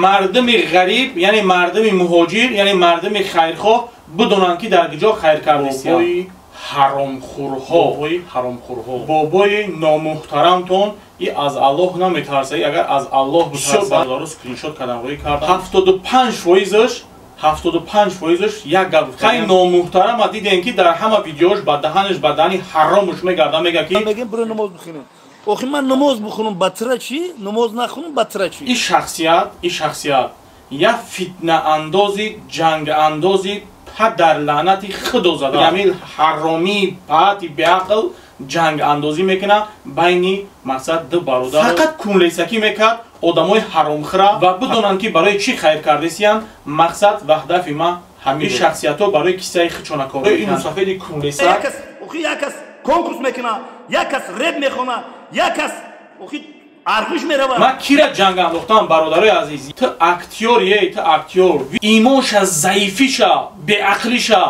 Мардуми ғариб, яъне мардуми муҳоҷир, яъне мардуми хайрхоҳ бидонанд, ки дар куҷо хайр кардистиянд. Бобои ҳаромхӯрҳо, бобои ҳаромхӯрҳо, бобои номуҳтарамтон и аз Аллоҳ наметарса. Агар аз Аллоҳ битарса, бародаро скриншот кардам, рӯй кардам. 75%-аш, 75%-аш як гап гуфта. Хай номуҳтарама дидем, ки дар ҳама видеош ба даҳанаш, ба даҳани ҳаромуш мегарда, мега ки мегем биро намоз бихонем. Охи ман намоз бихонам батра чӣ, намоз нахонам батра чӣ? Ин шахсият, ин шахсият як фитнаандози, ҷангаандози падар лаънати худо зада, ҳамин ҳаромии паати беақл ҷангандозӣ мекунад байни мақсад ду бародар. Фақат кунлесакӣ мекард одамои ҳаромхӯра ва бидонанд, ки барои чӣ хайр кардесиянд. Мақсад ва ҳадафи ман ҳамин. Шахсиятҳо барои киссаи хичона кор. Ин мусафеди кунлесак охи як кас конкурс мекунад, як кас реп мехонад, як кас охи архуш меравад. Ман кира ҷанг андохтам, бародарои азиз? Ту актёр, ту актёр. Имонша, заифиша, беақлиша,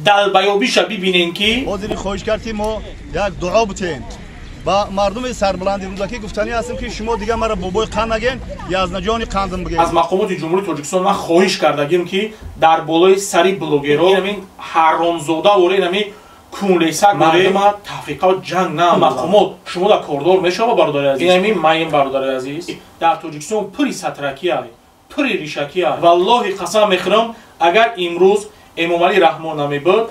далбаёбиша бибинем, ки ҳозири хоҳиш кард, ки мо як дуо бутем. Ба мардуми сарбуланди Рӯдакӣ гуфтанӣ ҳастем, ки шумо дигар мара бобои қанд нагем, Язнаҷони қандам бигем. Аз мақомоти Ҷумҳурии Тоҷикистон ман хоҳиш кардагим, ки дар болои сари блогеро инамин ҳаромзода вора, инамин кунлесак мардума тафриқа, ҷанг на. Мақомот, шумо дар кордор мешава, бародари азиз. Инамин маин, бародари азиз, дар Тоҷикистон пури сатракия, пури ришакия. Валлоҳи қасам мехӯрам, агар имрӯз Эмомалӣ Раҳмон намебуд,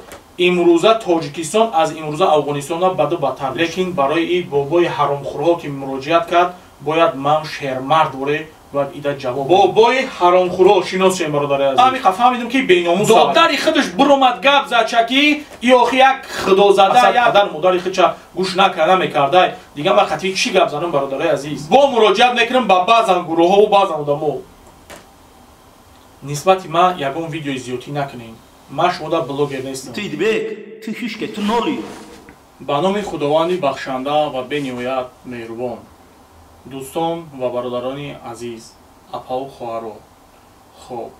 имрӯза Тоҷикистон аз имрӯза Афғонистона баду бадтар. Лекин барои и бобои ҳаромхӯрҳо, ки муроҷиат кард, бояд ман шермард воре, бояд ида ҷавоб. Бобои ҳаромхӯрҳо шиносем, бародари азиз. Ҳамиқа фаҳмидем, ки беномус додари худаш биромад, гап зад, чаки и охи як худозада, як падар модари худша гӯш накарда мекардай. Дигар ман қатъи чӣ гап занам, бародари азиз? Бо муроҷиат мекунам ба баъзан гурӯҳҳову баъзан одамо: нисбати ман ягон видеои зиёдтӣ накунем. Ман шумода блогер нестам. Ту идбек, ту ҳишке, ту ноли. Ба номи Худованди бахшанда ва бениҳоят меҳрубон. Дӯстон ва бародарони азиз, апаву хоҳаро. Хоб,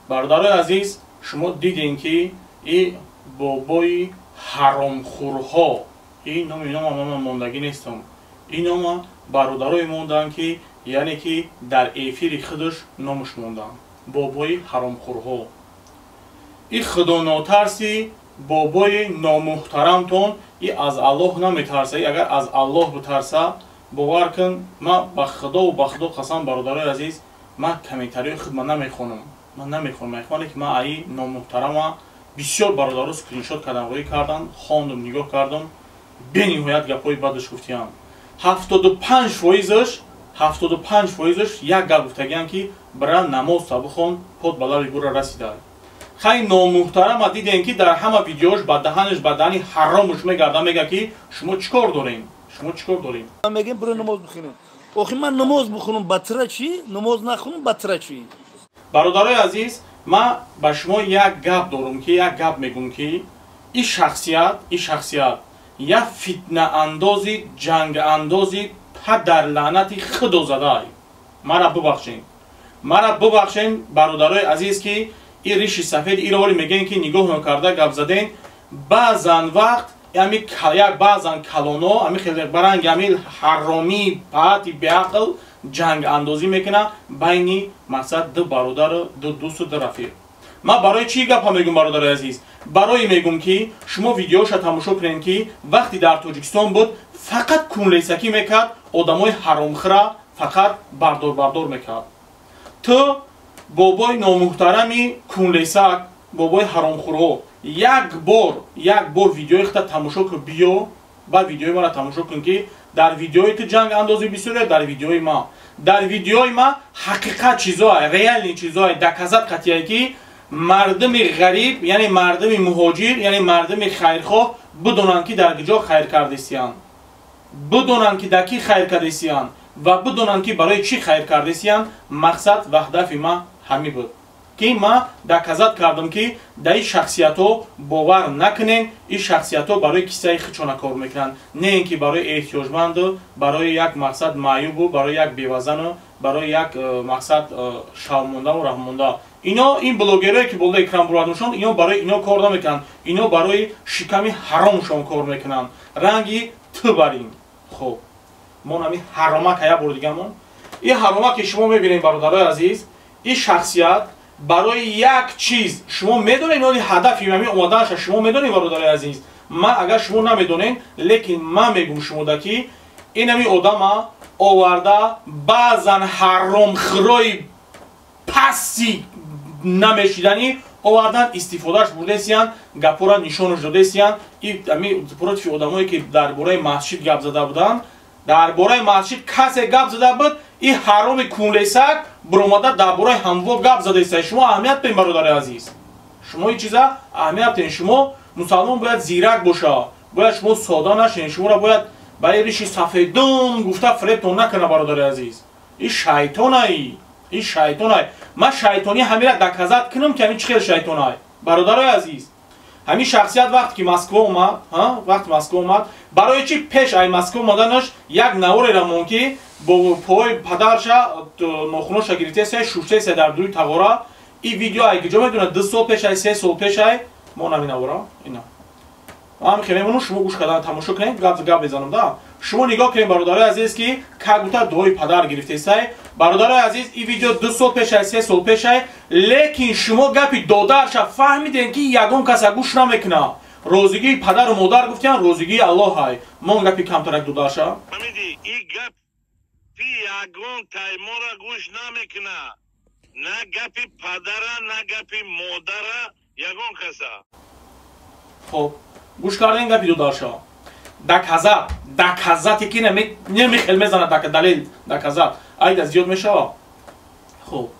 бародарои азиз, шумо дидем, ки и бобои ҳаромхӯрҳо, ин номи нома ман мондагӣ нестам, ин нома бародарое монданд, ки яъне ки дар эфири худаш номаш монданд, бобои ҳаромхӯрҳо. И худонотарси бобои номуҳтарамтон и аз Аллоҳ наметарса. Агар аз Аллоҳ битарса, бовар кун, ман ба худову ба худо қасам, бародарои азиз, ман комментариҳои худ ман намехонам, ман намехонам, мехоҳам ки ман аи номуҳтарама. Бисёр бародаро скриншот кардам, рӯй кардам, хондум, нигоҳ кардам, бениҳоят гапҳои бадаш гуфтиям. 75%-аш, 75%-аш як гап гуфтагиям, ки бира намозта бихон, под ба лаби гура расида. Хай номуҳтарама дидем, ки дар ҳама видеош ба даҳанаш, ба даҳани ҳаромуш мегарда, мега ки шумо чӣ кор дорем, шумо чӣ кор дорем? Мегем биро намоз бихонем. Охи ман намоз бихонам батра чӣ, намоз нахонам батра чӣ? Бародарои азиз, ман ба шумо як гап дорам, ки як гап мегӯм, ки ин шахсият, ин шахсият як фитнаандози, ҷангаандози падар лаънати худо задай. Мара бубахшем, мара бубахшем, бародарои азиз, ки ин риши сафед иро вале мегӯем, ки нигоҳ накарда гап задем. Баъзан вақт ами як баъзан калоно ами хеле баранги ами ҳаромии паати беақл ҷангандозӣ мекунад байни мақсад ду бародару ду дӯсту ду рафиқ. Ман барои чӣ гапа мегӯм, бародари азиз? Барое мегӯм, ки шумо видеоша тамошо кунед, ки вақте дар Тоҷикистон буд, фақат кунлесакӣ мекард, одамои ҳаромхӯра фақат бардор бардор мекард. Ту бобои номуҳтарами кунлесак, бобои ҳаромхӯрҳо, як бор, як бор видеои худта тамошо кун, биё баъд видеои маро тамошо кун, ки дар видеои ту ҷанг андози бисёре, дар видеои ма, дар видеои ма ҳақиқат чизое, реальный чизое доказать қатъие, ки мардуми ғариб, яъне мардуми муҳоҷир, яъне мардуми хайрхоҳ бидонанд, ки дар куҷо хайр кардесиянд, бидонанд, ки дар кӣ хайр кардесиянд ва бидонанд, ки барои чӣ хайр кардесиянд. Мақсад ва ҳадафи ман ҳамин буд, ки ман доказать кардам, ки дар ин шахсиятҳо бовар накунем. Ин шахсиятҳо барои киссаи худшона кор мекунанд, не ин ки барои эҳтиёҷманду, барои як мақсад маъюбу, барои як бевазану, барои як мақсад шавмондаву раҳмонда. Ино ин блогерое, ки болои экран бурадмушон, ино барои ино кор намекунанд, ино барои шиками ҳаромшон кор мекунанд, ранги ту барин. Хоб, мо нами ҳаромак ая бор дигамон. Ин ҳаромаке шумо мебинед, бародарои азиз. Ин шахсият барои як чиз шумо медонед, оли ҳадафи ҳамин омаданаша шумо медонед, бародари азиз. Ман агар шумо намедонед, лекин ман мегӯм шумода, ки ин ҳамин одама оварда баъзан ҳаромхӯрои пасси намешиданӣ овардан, истифодааш бурдесиян, гапҳоро нишонаш додесиян. Ами против одамое ки дар бораи масҷид гап зада буданд, дар бораи масҷид касе гап зада буд, и ҳароми кунлесак биромада дар бораи ҳамво гап задаеста. Шумо аҳамият бен, бародари азиз, шумо ин чиза аҳамият бен. Шумо мусалмон бояд зирак боша, бояд шумо сода нашен, шуморо бояд ба риши сафедон гуфта фиребтон накунад, бародари азиз. И шайтонай, и шайтонай. Ман шайтонӣ ҳамира доказать кунам, ки ҳамин чӣ хел шайтонай, бародарои азиз. Ҳамин шахсият вақте ки Москва омад, вақте Москва омад, барои чи пеш ай Москва омаданаш як наворера мон, ки бо пои падарша нохуноша гирифтеса, шуштеса дар дуи тағора. И видео ай куҷо медонад? 2 сол пеш ай, 3 сол пеш ай мон ҳамин навора. Ина ман хе мемонам, шумо гӯш кардан тамошо кунед, гап гап мезанам да. Шумо нигоҳ кунед, бародарои азиз, ки как будто дуои падар гирифтесай. Бародарои азиз, ин видео 2 сол пешай, 3 сол пешай, лекин шумо гапи додарша фаҳмидем, ки ягон каса гӯш намекунад. Розигии падару модар гуфтиян, розигии Аллоҳ ай. Мон гапи камтарак додарша. Гапи ягон таймора гӯш намекунад, на гапи падара, на гапи модара, ягон каса. Хоб, гӯш кардем гапи додарша. Доказать, доказать, ки немихел мезанад, далел, доказать айда зиёд мешава. Хоб,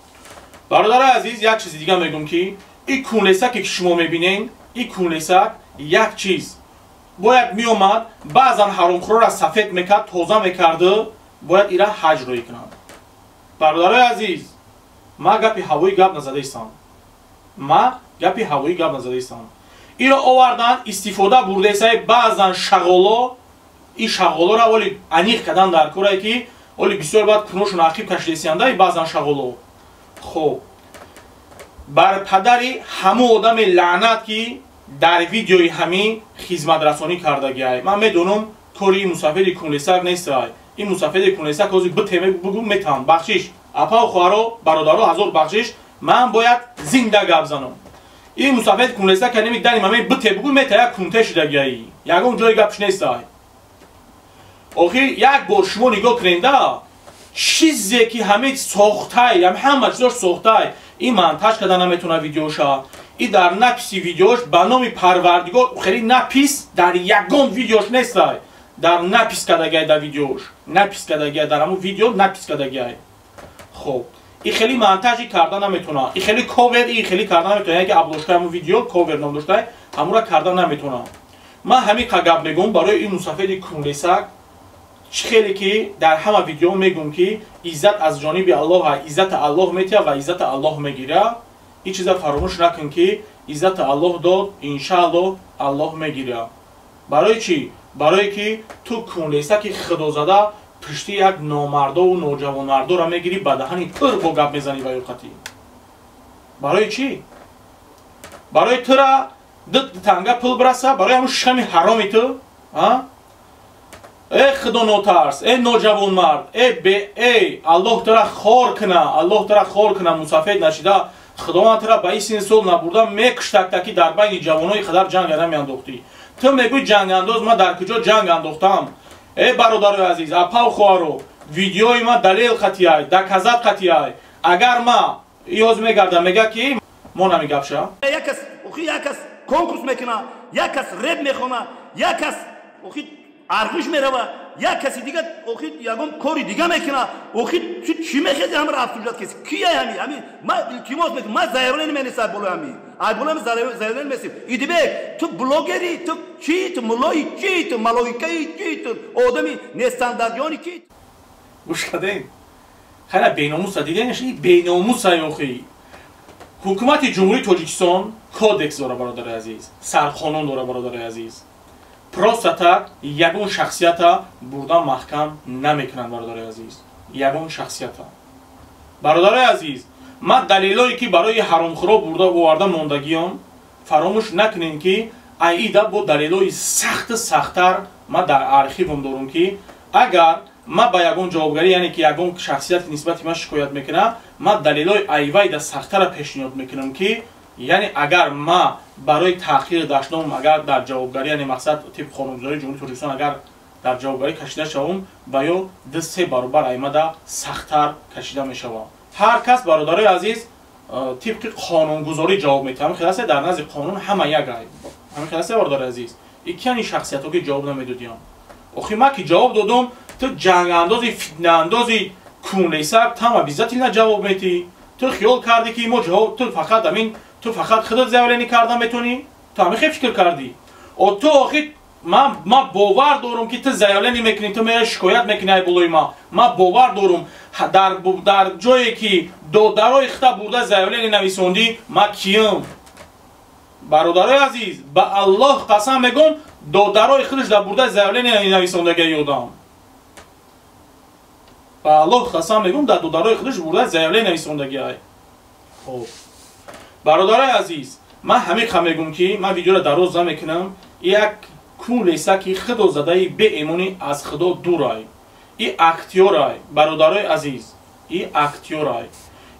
бародарои азиз, як чизи дига мегӯм, ки и кунлесаке ки шумо мебинен, и кунлесак як чиз бояд меомад, баъзан ҳаромхӯрора сафед мекард, тоза мекарду бояд ира ҳаҷ рӯй кунад. Бародарои азиз, ман гапи ҳавоӣ гап назадаистам, ман гапи ҳавоӣ гап назадаистам. Иро овардан, истифода бурдесаи баъзан шағоло. И шағолоро оли аниқ кардан дар корае, ки оли бисёр баъд куношон ақиб кашидесиянда баъзан шағоло. Хоб, бар падари ҳамон одаме лаънат, ки дар видеои ҳамин хизматрасонӣ кардагиай. Ман медонам, кори мусафири кунлесак нестай. Ин мусафири кунлесак ҳозир битеме бугу метавон. Бахшиш, апау, хоҳаро, бародаро, ҳазор бахшиш, ман бояд зинда гап занам. Ин мусафир кунлесак канеми дани маме бите бугу мета, як кунте шидагиай, ягон ҷои гапш нестай. Охир як бор шумо нигоҳ куненда, чизе ки ҳаме сохтай, ҳама чизош сохтай. Ин монтаж карда наметавона видеоша. И дар написи видеош ба номи Парвардигор хеле напис дар ягон видеош нестай. Дар напис кардагиай, дар видеош напис кардагиай, дар ҳамун видео напис кардагиай. Хоб, и хеле монтажи карда наметавона, и хеле ковер, и хеле карда наметавона, яке обложка ҳамун видео ковер ном доштай, ҳамура карда наметавона. Ман ҳамин гап мегӯм барои ин мусафири кунлесак. Чӣ хеле ки дар ҳама видео мегӯм, ки иззат аз ҷониби Аллоҳ, иззата Аллоҳ метиҳа ва иззата Аллоҳ мегира. Ин чиза фаромӯш накун, ки иззата Аллоҳ дод, иншааллоҳ, Аллоҳ мегира. Барои чӣ? Барое ки ту кунлесаки худозада пушти як номардову ноҷавонмардоро мегирӣ, ба даҳани пур бо гап мезанӣ ва ёқатӣ. Барои чӣ? Барои тура ду танга пул бираса, барои ҳамун шиками ҳароми ту. Э худо нотарс, э ноҷавонмард, э бе, э Аллоҳ тура хор куна, Аллоҳ тура хор куна. Мусафед нашида, Худованд тура ба ин сини сол набурда мекуштакта, ки дар байни ҷавонои қадар ҷанга намеандохтӣ. Ту мегӯй ҷангандоз, ман дар куҷо ҷанг андохтам? Э бародарои азиз, апау, хоҳаро, видеои ма далел қатиай, доказать қатиай. Агар ма иёз мегардам, мега ки мо намигапша. Як кас, охи, як кас конкурс мекуна, як кас реп мехона, як кас, охи, архуш мерава, як каси дига, охи, ягон кори дига мекуна. Охи, ту чӣ мехези ҳамаро обсуждать кеси? Кия ҳами ҳами? Ма илтимос мекунам, ма заявление менисам болои ҳами, ай болои ҳами заявление месим. Идибек, ту блогери, ту чӣ? Ту муллои чӣ? Ту малоикаи чӣ? Ту одами нестандартёни чӣ? Гӯш кардем, хайра, беномуса диденаш, и беномуса. Охи, ҳукумати Ҷумҳурии Тоҷикистон кодекс дора, бародари азиз, сарқонун дора, бародари азиз. Просто так ягон шахсията бурда маҳкам намекунанд, бародари азиз, ягон шахсията. Бародари азиз, ман далелое ки барои ҳаромхӯро бурда оварда мондагиём, фаромӯш накунем, ки аида бо далелои сахту сахттар ман дар архивам дорум, ки агар Ма ба ягон ҷавобгарӣ, яъне ки ягон шахсият нисбати ман шикоят мекунад, ма далелҳои айвайда сахтара пешниҳод мекунам, ки яъне агар ма барои таъхири дашном агар дар ҷавобгарӣ, яъне мақсад тибқи қонунгузории Ҷумҳурии Тоҷикистон агар дар ҷавобгарӣ кашида шавам, ба ё 2-3 баробар аймада сахттар кашида мешавам. Ҳар кас, бародарои азиз, тибқи қонунгузорӣ ҷавоб медиҳад. Ҳамин хел аст, дар назди қонун ҳама як ай. Ҳамин хел аст, бародари азиз. Икияни шахсиятҳо ки ҷавоб намедодиям. Охи ма ки ҷавоб додум, ту ҷангандози, фитнаандози кунлесак там обязательно ҷавоб медиҳӣ. Ту хиёл кардӣ ки мо ҷавоб, ту фақат амин, ту фақат худат заявление карда метонӣ? Ту ҳамин хел фикр кардӣ? О ту охи ма бовар дорум ки ту заявление мекунӣ, ту меои шикоят мекунӣ ай болои ма. Ма бовар дорум дар ҷое ки додарои хита бурда заявление нависондӣ, ма киям? Бародарои азиз, ба Аллоҳ қасам мегӯм, додарои худаш дар бурда заявление нависондагия ёдам. Ба Аллоҳ қасам мегӯм, дар додарои худаш бурда заявление нависондагия. Хоб, бародарои азиз, ман ҳамиқа мегӯм ки ман видеоро дароз намекунам. Як кунлеса ки худо задаи беэмонӣ аз худо дурай. И актёрай, бародарои азиз, и актёрай.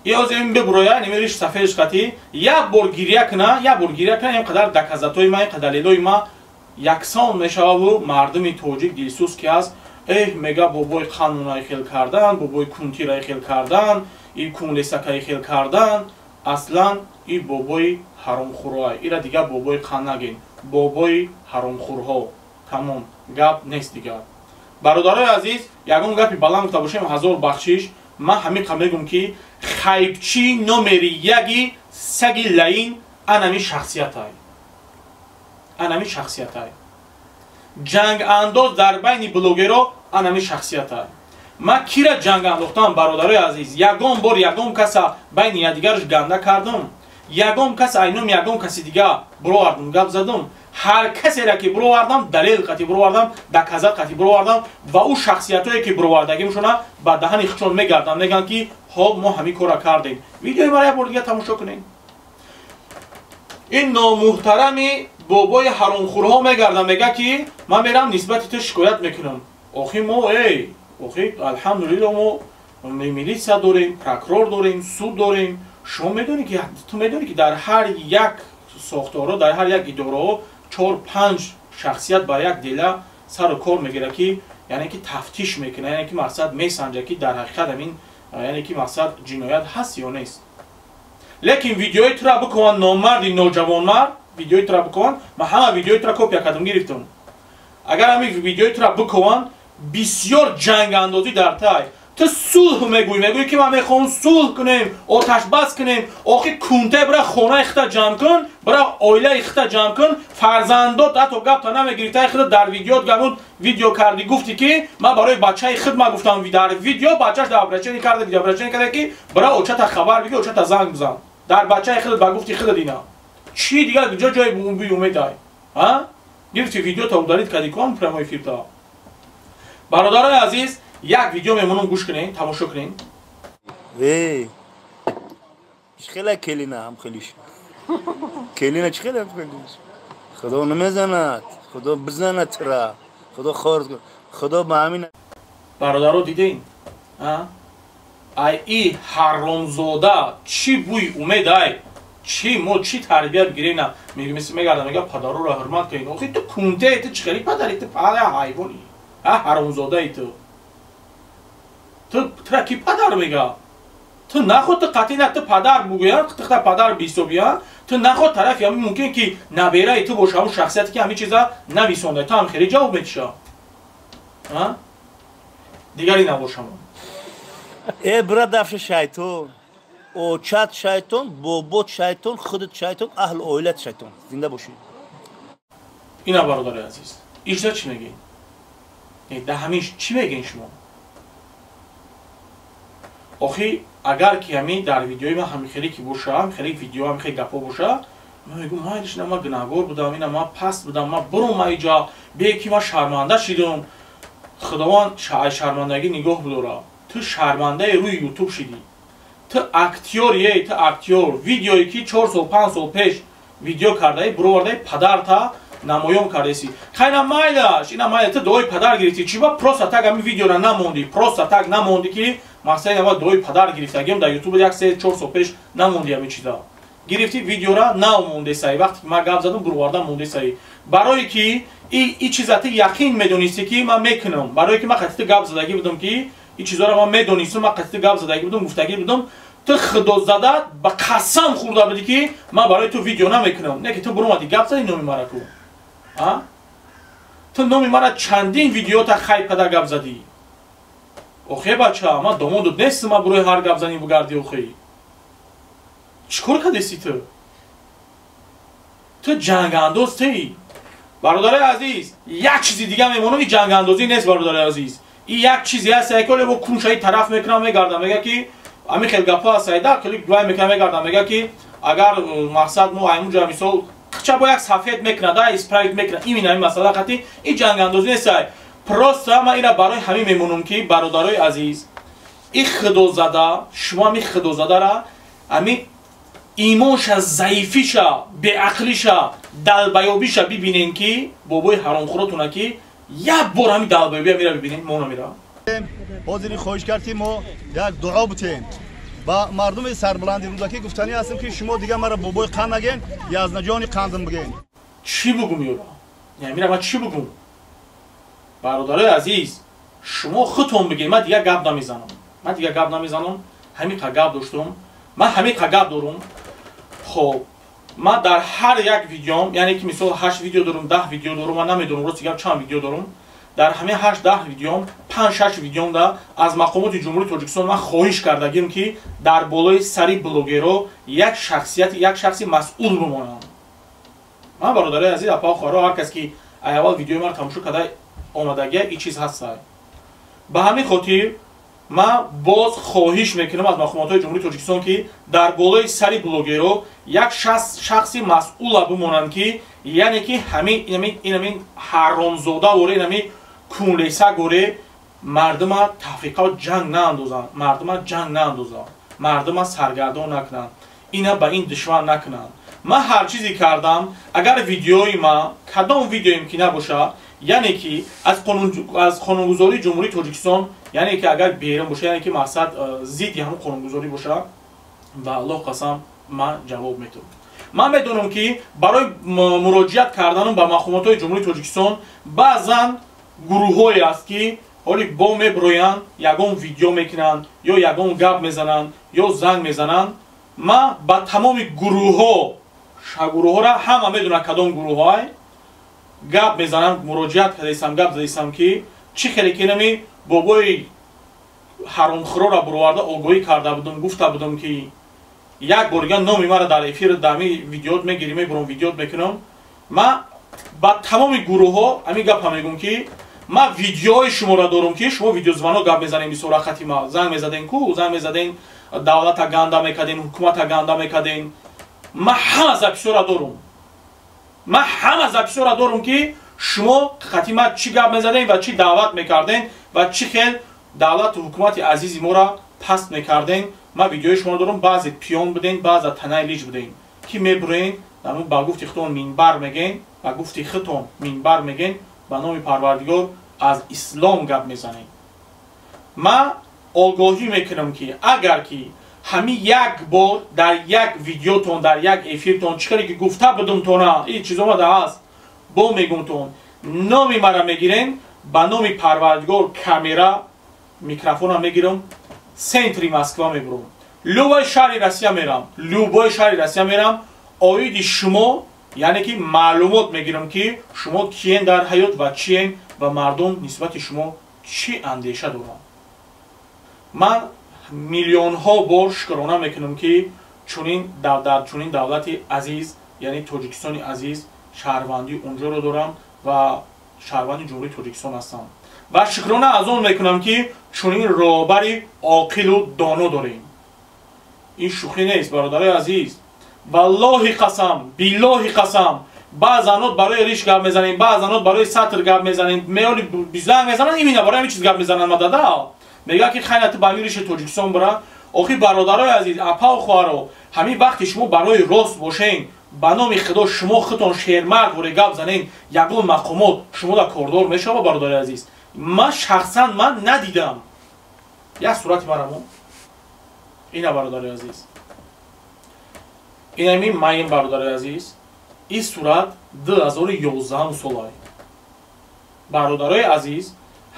И оз ин бибуроя, немериш сафедш қатӣ, як бор гиря куна, як бор гиря куна, ин қадар доказатҳои ма, ин қадар далелҳои ма яксон мешававу мардуми тоҷик дилсӯз ки аст, эҳ мега бобои қанунай хел кардан, бобои кунтирай хел кардан, и кунлесакай хел кардан, аслан и бобои ҳаромхӯрҳоай. Ира дигар бобои қан нагин, бобои ҳаромхӯрҳо. Тамом, гап нест дигар. Бародарои азиз, ягон гапи баланд гуфта бошем, ҳазор бахшиш. Ман ҳамиқа мегӯм ки хайбчи номери яги саги лаин анами шахсиятай. Анами шахсиятай. Ҷангандоз дар байни блогеро анами шахсиятай. Ман кира ҷанг андохтам, бародарои азиз? Ягон бор ягон каса байни якдигараш ганда кардам? Ягон кас айном ягон каси дига бировардам, гап задам? Ҳар касеро ки бировардам, далел қатӣ бировардам, доказат қатӣ бировардам ва ӯ шахсиятҳое ки бировардагимшона ба даҳани худшон мегарданд, мегӯянд ки хоб, мо ҳамин корро кардем. Видеои мара як бор дига тамошо кунед. Ин номуҳтарами бобои ҳаромхӯрҳо мегардам, мега ки ман мерам нисбати ту шикоят мекунам. Охи мо, эй, охи алҳамдулилло, мо милитсия дорем, прокурор дорем, суд дорем. Шумо медонед ки, ту медонӣ ки дар ҳар як сохторҳо, дар ҳар як идораҳо 4-5 шахсият ба як дела сару кор мегирад, ки яъне ки тафтиш мекунад, яъне ки мақсад месанҷад ки дар ҳақиқат ҳамин, яъне ки мақсад ҷиноят ҳаст ё нест. Лекин видеои тура бикунанд, номарди ноҷавонмард, видеои тура бикунанд, ман ҳама видеои тура копия кардам, гирифтам. Агар ҳамин видеои тура бикунанд, бисёр ҷангандозӣ дар тай. Ту сулҳ мегӯӣ, мегӯӣ ки ман мехоҳам сулҳ кунем, оташбас кунем. Охи кунте, бира хонаи хита ҷамъ кун, бира оилаи хита ҷамъ кун, фарзандот ҳатто гапта намегирӣ. Тай хита дар видеот гамуд видео кардӣ, гуфтӣ ки ман барои бачаи худ ма гуфтам дар видео, бачаш дар обращение карда, видео обращение карда ки бира очата хабар бигир, очата занг бизан. Дар бачаи худат ба гуфти худат ина. Чӣ дигар ҷо ҷои умедай? А? Гирифти видеота удалить кардӣ кон прямой эфирта. Бародарои азиз, як видео мемонам, гӯш кунед, тамошо кунед. Эй, чӣ хела келина ҳам хелиш. Келина чӣ хела ҳам хелиш. Худо намезанад, Худо бизанад тура. Худо хор, Худо ба ҳамин. Бародаро, дидем? А? Ай и ҳаромзода чӣ бӯи умедай? Чӣ мо чӣ тарбия бигирем? На мегардам, мега падароро ҳурмат кунед. Охи ту кунте, ту чӣ хели падари, ту пада ҳайвони. А ҳаромзодаи ту. Ту тура ки падар мега? Ту наход, ту қатъи на ту падар бугӯянд, ту падар бисобиянд, ту наход тарафи ҳамин мумкин ки набераи ту боша, ҳамун шахсияте ки ҳамин чиза нависонда, ту ҳам хеле ҷавоб медиша. А? Дигари набошам. Э, бира дафша шайтон. Очат шайтон, бобот шайтон, худат шайтон, аҳли оилат шайтон. Зинда бошӣ. Ина, бародари азиз, ишта чӣ мегӯед? Да ҳамин чӣ мегӯед шумо? Охи агар ки ҳамин дар видеои ман ҳамин хеле ки боша, ҳамин хеле видео, ҳамин хеле гапҳо боша, ман мегӯм, майлиш, ина ман гунаҳгор будам, ина ман паст будам, ман бурум иҷа, бе ки ман шарманда шидам. Худованд шармандагӣ нигоҳ бидора. Ту шармандаи рӯи ютуб шидӣ. Ту актёр е, ту актёр. Видеое ки 4 сол, 5 сол пеш видео кардаи, буровардаи падарта. Намоён кардеси. Хайна майлаш, ина майла, ту дуои падар гирифтӣ. Чӣ ба просто так ҳамин видеора намондӣ? Просто так намондӣ, ки мақсади ава дуои падар гирифтагиам дар ютуб як се чор сол пеш намондӣ. Ҳамин чиза гирифтӣ, видеора намондесаи. Вақте ки ман гап задам, бурварда мондесаи, барое ки и чиза ту яқин медонистӣ, ки ман мекунам, барое ки ман қатъи ту гап задагӣ будам, ки и чизоро ман медонистам, ман қатъи ту гап задагӣ будам, гуфтагӣ будам. Ту худозада ба қасам хӯрда будӣ, ки ман барои ту видео намекунам. Не ки ту буромадӣ, гап задӣ номи мара ку. Ту номи мара чандин видеота хайп када гап задӣ. Охе, бача, ман домодут нестам, ман бурои ҳар гап занӣ бугардӣ. Охе, чӣ кор кардеси ту? Ту ҷангандоз теи. Бародарои азиз, як чизи дига мемонам: и ҷангандозӣ нест, бародарои азиз, и як чизе ҳаст, яколе бо куншаи тараф мекунам, мегардам, мега ки ҳамин хел гапҳо ҳаст, айда хеле гувай мекунам, мегардам, мега ки агар мақсад мо аймуҷа мисол қича бо як сафед мекунад, да исправить мекунад. Имин ҳамин масъала қати и ҷангандозӣ нест. Просто ман ира барои ҳамин мемонам, ки бародарои азиз, и худозада, шумо ҳамин худозадара, ҳамин имонша, заифиша, беақлиша, далбаёбиша бибинем, ки бобои ҳаромхӯротуна, ки як бор ҳамин далбаёбия мера бибинем, мо намера. Ҳозири хоҳиш кард, ки мо як дуо бутем. Ба мардуми сарбуланди Рӯдакӣ гуфтанӣ ҳастем, ки шумо дига мара бобои қанд наген, язнаҷони қандам биген. Чӣ бугум ёра? Мира ман чӣ бугум? Бародарои азиз, шумо худтон бигем. Ман дига гап намезанам, ман дига гап намезанам. Ҳамин қа гап доштум, ман ҳамин қа гап дорум. Хоб, ман дар ҳар як видеом, яъне ки мисол ҳашт видео дорум, 10 видео дорум, ман намедонам, рости гап, чанд видео дорум. Дар ҳамин ҳашт 10 видеом, панҷ шаш видеомда аз мақомоти Ҷумҳурии Тоҷикистон ман хоҳиш кардагим, ки дар болои сари блогеро як шахсияти, як шахси масъул бимонанд. Ман, бародарои азиз, апао, хоҳаро, ҳар кас ки аввал видеои маро тамошо карда омадагия, ин чиз ҳаста. Ба ҳамин хотир ман боз хоҳиш мекунам аз мақомотҳои Ҷумҳурии Тоҷикистон, ки дар болои сари блогеро як шахси масъула бимонанд, ки яъне ки ҳамин инамин ҳаромзода воре, инамин кунлеса горе мардума тафриқа ҷанг наандозанд, мардума ҷанг наандозанд, мардума саргардон накунанд, ина ба ин душман накунанд. Ман ҳар чизе кардам, агар видеои ман, кадом видеоем ки набошад, яъне ки аз қонунгузории Ҷумҳурии Тоҷикистон, яъне ки агар берун боша, яъне ки мақсад зидди ҳамон қонунгузорӣ боша, ба Аллоҳ қасам, ман ҷавоб метавам. Ман медонам, ки барои муроҷиат карданам ба мақомотҳои Ҷумҳурии Тоҷикистон баъзан гурӯҳҳое аст, ки ҳоли бо меброянд, ягон видео мекунанд ё ягон гап мезананд ё занг мезананд. Ман ба тамоми гурӯҳҳо, гурӯҳҳоро ҳама медонанд, кадом гурӯҳҳое гап мезананд, муроҷиат кардаистам, гап задаистам, ки чӣ хеле ки нами бобои ҳаромхӯрора буроварда огоҳӣ карда будам, гуфта будам, ки як бор дига номи маро дар эфир дар ҳамин видеот мегирӣ, мебурам, видеот мекунам. Ман ба тамоми гурӯҳҳо ҳамин гапа мегӯм, ки ман видеои шуморо дорум, ки шумо видеозвонок гап мезанем, бисёр хати ма занг мезаден ку, занг мезаден, давлата ганда мекарден, ҳукумата ганда мекарден. Ман ҳама записьҳоро дорум, ман ҳама записьҳоро дорум, ки шумо хати ма чӣ гап мезаден ва чӣ даъват мекарден ва чӣ хел давлату ҳукумати азизи моро паст мекарден. Ман видеои шуморо дорум. Баъзе пиён буден, баъза танаи лич буден, ки мебурен, ба гуфти худтон минбар меген, ба гуфти худтон минбар меген, ба номи Парвардигор аз ислом гап мезанем. Ман огоҳӣ мекунам, ки агар ки ҳамин як бор дар як видеотон, дар як эфиртон, чӣ хеле ки гуфта будумтона, ин чиз омада ҳаст, бо мегумтон, номи мара мегирен, ба номи Парвардигор камера, микрофона мегирам, центри Москва мебурам, любой шаҳри Россия мерам, любой шаҳри Россия мерам, оиди шумо, яъне ки маълумот мегирам, ки шумо киен дар ҳаёт ва чиен ва мардум нисбати шумо чӣ андеша доранд. Ман миллионҳо бор шукрона мекунам, ки чунин дар чунин давлати азиз, яъне Тоҷикистони азиз, шаҳрвандии онҷоро дорам ва шаҳрванди Ҷумҳурии Тоҷикистон ҳастам ва шукрона аз он мекунам, ки чунин роҳбари оқилу доно дорем. Ин шӯхӣ нест, бародарои азиз. Валлоҳи қасам, биллоҳи қасам, баъзанот барои риш гап мезанем, баъзанот барои сатр гап мезанем, меоли занг мезананд, имина барои ҳамин чиз гап мезананд. Мадада мегӯяд, ки хайна, ту ба ҳамин риши Тоҷикистон бира. Охи, бародарои азиз, апау, хоҳаро, ҳамин вақте шумо барои рост бошен. Ба номи худо шумо худтон шермард воре гап занен, ягон мақомот шумо да кордор мешава, бародари азиз? Ман шахсан ман надидам. Як сурати марамо ина, бародари азиз, инами маин, бародари азиз, ин сурат 2011 солай, бародарои азиз.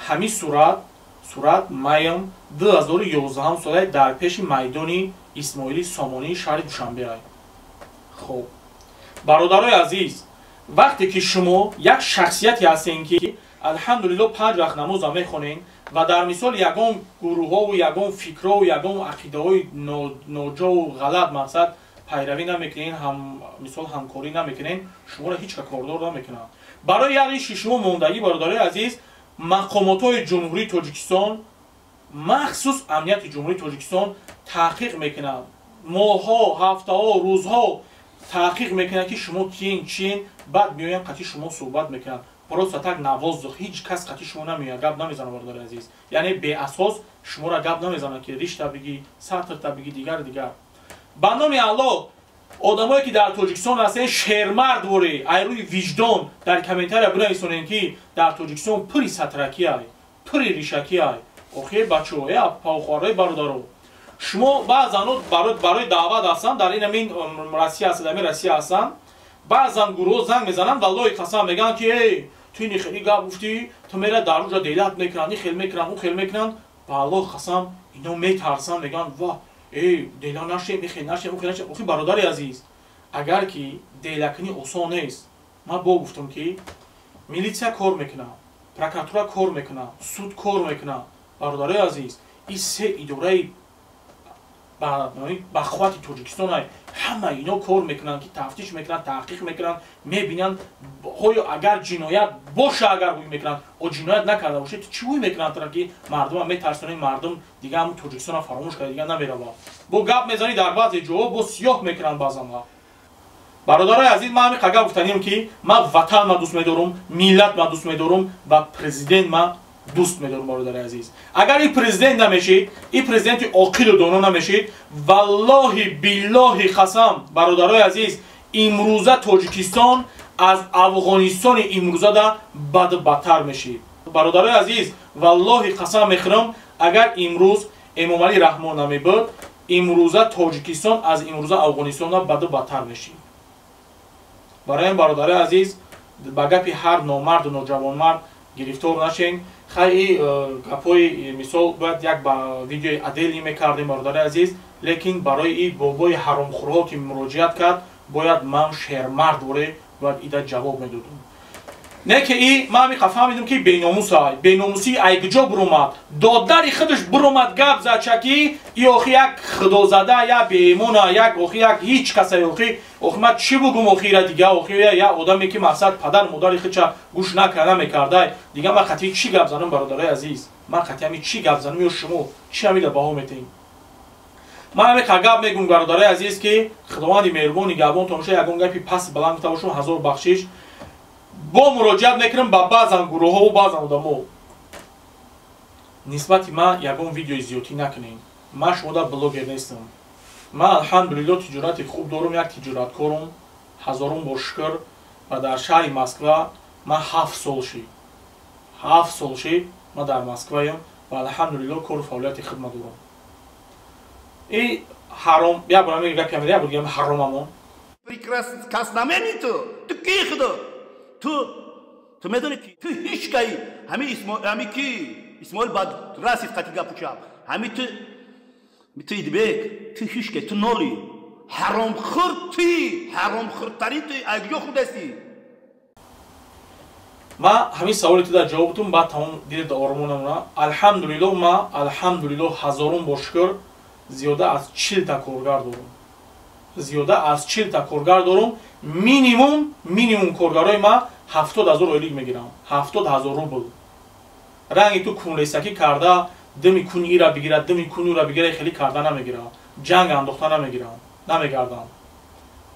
Ҳамин сурат маям 2011 солай дар пеши майдони Исмоили Сомонии шаҳри Душанбеай. Хоб, бародарои азиз, вақте ки шумо як шахсияте ҳастем, ки алҳамдулилло панҷ вақт намоза мехонем ва дар мисол ягон гурӯҳову ягон фикрҳову ягон ақидаҳои ноҷову ғалат мақсад пайравӣ намекунен, мисол ҳамкорӣ намекунен, шуморо ҳеҷ ка кордор намекунанд. Барои як иши шумо мондагӣ, бародарои азиз, мақомотҳои Ҷумҳурии Тоҷикистон, махсус амнияти Ҷумҳурии Тоҷикистон таҳқиқ мекунанд, моҳҳо, ҳафтаҳо, рӯзҳо таҳқиқ мекунанд, ки шумо киен, чиен, баъд меоянд, қатъи шумо суҳбат мекунанд. Просто так на воздух ҳеҷ кас қатъи шумо намеояд, гап намезанад, бародари азиз. Яъне беасос шуморо гап намезанад, ки ришта бигӣ, сатрта бигӣ, дигар дигар. Ба номи Аллоҳ, одамое ки дар Тоҷикистон ҳастен, шермард ворӣ, ай рӯи виҷдон дар комментария бинависонем, ки дар Тоҷикистон пури сатракиай, пури ришакиай. Охе бачаҳо, э павхоҳарои бародаро, шумо баъзан барои даъват ҳастанд, дар ин амин Россия ҳастанд, амин Россия ҳастанд, баъзан гурӯҳ занг мезананд, валлоҳи қасам мегӯянд, ки эй, ту ини хеле гап гуфтӣ, ту мера дар уҷа делат мекунанд, ин хел мекунанд, он хел мекунанд. Ба Аллоҳ қасам, ино метарсанд, мегӯянд: ва эй, дела нашем, ин хел нашем, он хел нашем. Охи, бародари азиз, агар ки делакунӣ осон нест, ман бо гуфтам, ки милитсия кор мекунад, прокуратура кор мекунад, суд кор мекунад. Бародарои азиз, ин се идораи ба қуввати Тоҷикистон, ҳама ино кор мекунанд, ки тафтиш мекунанд, таҳқиқ мекунанд, мебинанд, оё агар ҷиноят боша, агар ҳуй мекунанд, о ҷиноят накарда бошед, чӣ ҳуй мекунанд? Тара ки мардума метарсонед, мардум дига ҳамун Тоҷикистона фаромӯш карда, дига намеравад. Бо гап мезанӣ, дар баъзе ҷоҳо бо сиёҳ мекунанд баъзанҳо. Бародарои азиз, ман ҳамин қагар гуфтанем, ки ман ватан ма дӯст медорум, миллат ма дӯст медорум ва президент ма дӯст медорум. Бародари азиз, агар ин президент намешид, ин президенти оқилу доно намешид, валлоҳи биллоҳи қасам, бародарои азиз, имрӯза Тоҷикистон аз Афғонистони имрӯзада бадбадтар мешид. Бародарои азиз, валлоҳи қасам мехӯрам, агар имрӯз Эмомалӣ Раҳмон намебуд, имрӯза Тоҷикистон аз имрӯза Афғонистона баду бадтар мешид. Барои ин, бародарои азиз, ба гапи ҳар номарду ноҷавонмард гирифтор нашен. Хай, гапҳои мисол бояд як ба видеои отдельный мекардем, бародари азиз, лекин барои и бобои ҳаромхӯрҳо, ки муроҷиат кард, бояд ман шермард воре бояд ида ҷавоб медодум. Не ки и ман ҳамиқа фаҳмидам, ки беномусай, беномусӣ ай куҷо буромад? Додари худаш буромад, гап зад, чаки и охи як худозада, як беэмона, як охи як ҳеҷ касай. Охи ман чӣ бугум? Охира дига охи як одаме, ки мақсад падар модари худша гӯш накарда мекардай, дига ман қатъи чӣ гап занам? Бародарои азиз, ман қатъи ҳами чӣ гап занам? Ё шумо чӣ ҳамида баҳо метаҳем? Ман ҳамиқа гап мегӯм, бародарои азиз, ки Худованди меҳрубон нигаҳбон томоша. Ягон гапи паст баланд гуфта бошум, ҳазор бахшиш. Бо муроҷиат мекунам ба баъзан гурӯҳову баъзан одамо: нисбати ман ягон видеои зиёдтӣ накунем. Ман шумода блогер нестам. Ман алҳамдулилло тиҷорати хуб дорум, як тиҷораткорум, ҳазорум бор шукр. Ва дар шаҳри Москва ман 7 сол шид, 7 сол шид ман дар Москваям ва алҳамдулилло кору фаъолияти хидма дорам. И ҳаром як бора мега гапи як бор дигам ҳаромамон. Прекрасно, кас намени. Ту ки худо, ту медонӣ ки ту ҳеҷ каи. Ҳами ҳами ки Исмоил бад расид қати гапу чап. Ҳами ту Идибек, ту ҳеҷ каи, ту ноли ҳаромхӯр, ту ҳаромхӯртарин, ту ай куҷо хӯрдастӣ? Ман ҳамин саволи ту дар ҷавобтун, баъд тамом дилата оромо намона. Алҳамдулилло, ман алҳамдулилло ҳазорум бор шукр зиёда аз 40-та коргар дорум, зиёда аз 40-та коргар дорум. Минимум коргарои ман 70 000 ойлик мегирам, 70 000 рубл. Ранги ту кунресакӣ карда, дими куни ира бигира, дими куни ура бигира, хеле карда намегирам, ҷанг андохта намегирам, намегардам.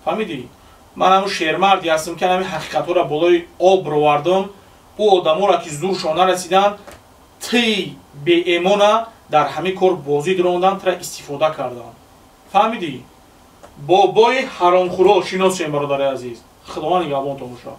Фаҳмидӣ? Ман ҳамун шермарде ҳастам, ки ҳамин ҳақиқатҳоро болои об бировардам. Ӯ одаморо, ки зуршон нарасиданд, тии беэмона дар ҳамин кор бозӣ диронданд, тра истифода карданд. Фаҳмидӣ? Бобои ҳаромхӯро шинос шем, бародари азиз. Худованд нигаҳбонтон бошад.